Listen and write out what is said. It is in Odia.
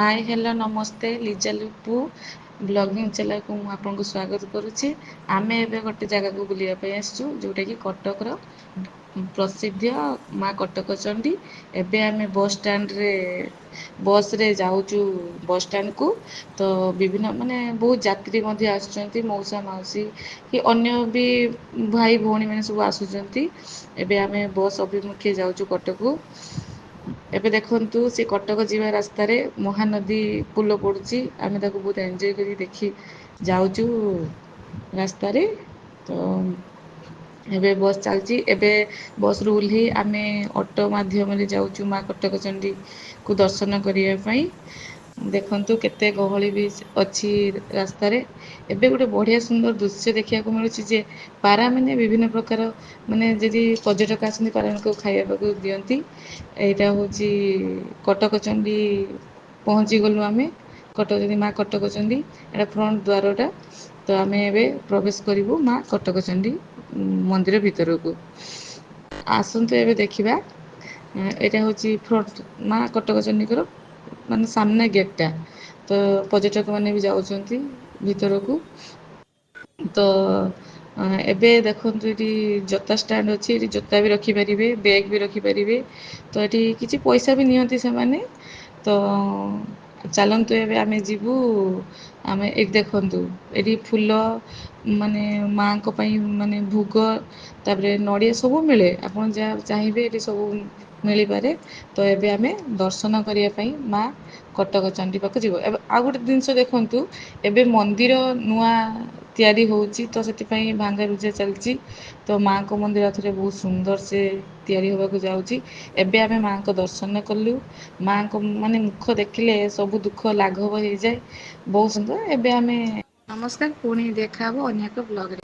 ହାଏ, ହ୍ୟାଲୋ, ନମସ୍ତେ। ଲିଜା ଲିପୁ ବ୍ଲଗିଂ ଚ୍ୟାନେଲକୁ ମୁଁ ଆପଣଙ୍କୁ ସ୍ୱାଗତ କରୁଛି। ଆମେ ଏବେ ଗୋଟେ ଜାଗାକୁ ବୁଲିବା ପାଇଁ ଆସିଛୁ, ଯେଉଁଟାକି କଟକର ପ୍ରସିଦ୍ଧ ମା କଟକ ଚଣ୍ଡୀ। ଏବେ ଆମେ ବସ୍ ଷ୍ଟାଣ୍ଡରେ ବସ୍ରେ ଯାଉଛୁ ବସ୍ ଷ୍ଟାଣ୍ଡକୁ। ତ ବିଭିନ୍ନ ମାନେ ବହୁତ ଯାତ୍ରୀ ମଧ୍ୟ ଆସୁଛନ୍ତି, ମଉସା ମାଉସୀ କି ଅନ୍ୟ ବି ଭାଇ ଭଉଣୀମାନେ ସବୁ ଆସୁଛନ୍ତି। ଏବେ ଆମେ ବସ୍ ଅଭିମୁଖେ ଯାଉଛୁ କଟକକୁ। ଏବେ ଦେଖନ୍ତୁ, ସେ କଟକ ଯିବା ରାସ୍ତାରେ ମହାନଦୀ ପୋଲ ପଡ଼ୁଛି। ଆମେ ତାକୁ ବହୁତ ଏନ୍ଜୟ କରି ଦେଖି ଯାଉଛୁ ରାସ୍ତାରେ। ତ ଏବେ ବସ୍ ଚାଲିଛି। ଏବେ ବସ୍ରୁ ଓହ୍ଲେଇ ଆମେ ଅଟୋ ମାଧ୍ୟମରେ ଯାଉଛୁ ମା କଟକ ଚଣ୍ଡୀକୁ ଦର୍ଶନ କରିବା ପାଇଁ। ଦେଖନ୍ତୁ, କେତେ ଗହଳି ବି ଅଛି ରାସ୍ତାରେ। ଏବେ ଗୋଟେ ବଢ଼ିଆ ସୁନ୍ଦର ଦୃଶ୍ୟ ଦେଖିବାକୁ ମିଳୁଛି ଯେ ପାରାମାନେ ବିଭିନ୍ନ ପ୍ରକାର, ମାନେ ଯଦି ପର୍ଯ୍ୟଟକ ଆସନ୍ତି, ପାରାମାନଙ୍କୁ ଖାଇବାକୁ ଦିଅନ୍ତି। ଏଇଟା ହେଉଛି କଟକ ଚଣ୍ଡୀ। ପହଞ୍ଚିଗଲୁ ଆମେ କଟକ ଚଣ୍ଡୀ, ମା କଟକ ଚଣ୍ଡୀ। ଏଇଟା ଫ୍ରଣ୍ଟ ଦ୍ୱାରଟା। ତ ଆମେ ଏବେ ପ୍ରବେଶ କରିବୁ ମା କଟକ ଚଣ୍ଡୀ ମନ୍ଦିର ଭିତରକୁ। ଆସନ୍ତୁ, ଏବେ ଦେଖିବା। ଏଇଟା ହେଉଛି ଫ୍ରଣ୍ଟ ମା କଟକ ଚଣ୍ଡୀଙ୍କର, ମାନେ ସାମ୍ନା ଗେଟ୍ଟା। ତ ପର୍ଯ୍ୟଟକ ମାନେ ବି ଯାଉଛନ୍ତି ଭିତରକୁ। ତ ଏବେ ଦେଖନ୍ତୁ, ଏଠି ଜୋତା ଷ୍ଟାଣ୍ଡ ଅଛି। ଏଠି ଜୋତା ବି ରଖିପାରିବେ, ବ୍ୟାଗ୍ ବି ରଖିପାରିବେ। ତ ଏଠି କିଛି ପଇସା ବି ନିଅନ୍ତି ସେମାନେ। ତ ଚାଲନ୍ତୁ, ଏବେ ଆମେ ଯିବୁ। ଆମେ ଏଇଠି ଦେଖନ୍ତୁ, ଏଠି ଫୁଲ, ମାନେ ମାଆଙ୍କ ପାଇଁ ମାନେ ଭୋଗ, ତାପରେ ନଡ଼ିଆ ସବୁ ମିଳେ। ଆପଣ ଯାହା ଚାହିଁବେ, ଏଠି ସବୁ ମିଳିପାରେ। ତ ଏବେ ଆମେ ଦର୍ଶନ କରିବା ପାଇଁ ମା କଟକ ଚଣ୍ଡୀ ପାଖକୁ ଯିବୁ। ଏବେ ଆଉ ଗୋଟେ ଜିନିଷ ଦେଖନ୍ତୁ, ଏବେ ମନ୍ଦିର ନୂଆ ତିଆରି ହେଉଛି, ତ ସେଥିପାଇଁ ଭାଙ୍ଗା ରୁଜା ଚାଲିଛି। ତ ମାଆଙ୍କ ମନ୍ଦିର ଥରେ ବହୁତ ସୁନ୍ଦର ସେ ତିଆରି ହେବାକୁ ଯାଉଛି। ଏବେ ଆମେ ମାଆଙ୍କ ଦର୍ଶନ କଲୁ। ମାଆଙ୍କ ମାନେ ମୁଖ ଦେଖିଲେ ସବୁ ଦୁଃଖ ଲାଘବ ହେଇଯାଏ। ବହୁତ ସୁନ୍ଦର। ଏବେ ଆମେ ନମସ୍କାର, ପୁଣି ଦେଖା ହବ ଅନ୍ୟ ଏକ ବ୍ଲଗରେ।